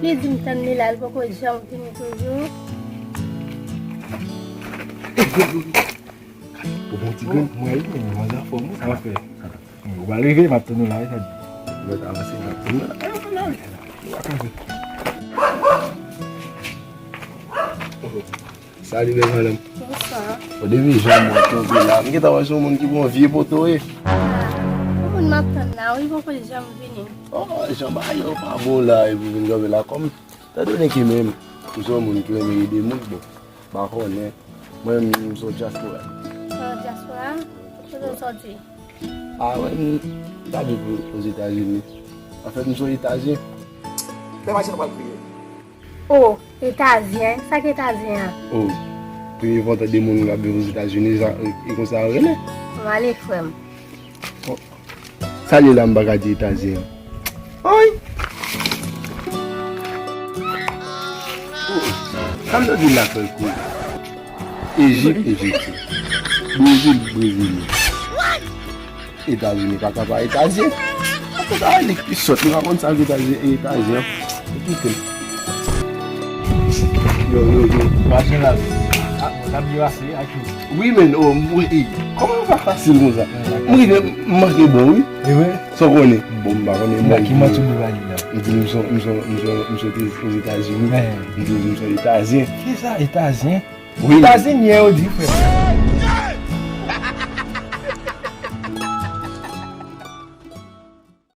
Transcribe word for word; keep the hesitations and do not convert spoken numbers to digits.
Li di m tann li la, li poko janm vini toujou. Ou bon ti grenn, mwen li, men manzè anfòm wi, sa fè. Ou pral rive, m ap tann ou la, wi, sa di. Mwen ta avanse, m ap tann ou la. Ou pa kanpe. Salut, bèl madanm. Bonswa. O, depi jan mwen kanpe la, m gentan wè se yon moun ki pran vye poto, e. Ah, yon moun m ap tann la, wi, poko janm vini. Oh, jan bagay yo pa bon la, epi vin kanpe la, kòm, etan done ke menm, m se yon moun ki renmen ede moun, bon, m pa konnen, mwen menm, m se yon dyaspora. Se yon dyaspora? Kote w sòti? Ah, mwen, m, m t ap viv Ozetazini. Anfèt, m se yon Etazyen. Fè machin nan pral kriye. O, Etazyen, sa ki Etazyen an? O, premye fwa w tande moun k ap viv Ozetazini, sa, e, e konsa yo rele? M ale, frè m. O, sa l ye la, m pa ka di Etazyen an. Oy! O, sa m tande la fè l kouri. Ejip, Ejipsyen. Brezil, Brezilyen. Etazini pa ka pa Etazyen. Antouka, nèg ki sòt, li pa konn sa k Etazyen, Etazyen. Kite l. Yo, yo, yo. Machin la. Ah, bon, sa byen pase, ak yo. Wi, men, o, mwen, e, kòman w pa fasil konsa? M rive, m manke bon, wi. E vre? Sa w konnen? Bon, m pa konnen, men ki manti w di bagay la? M di l, m se, m se, m se, m soti Ozetazini. M di l, m se Etazyen. Ki sa, Etazyen? Wi. Etazini yo di, frè.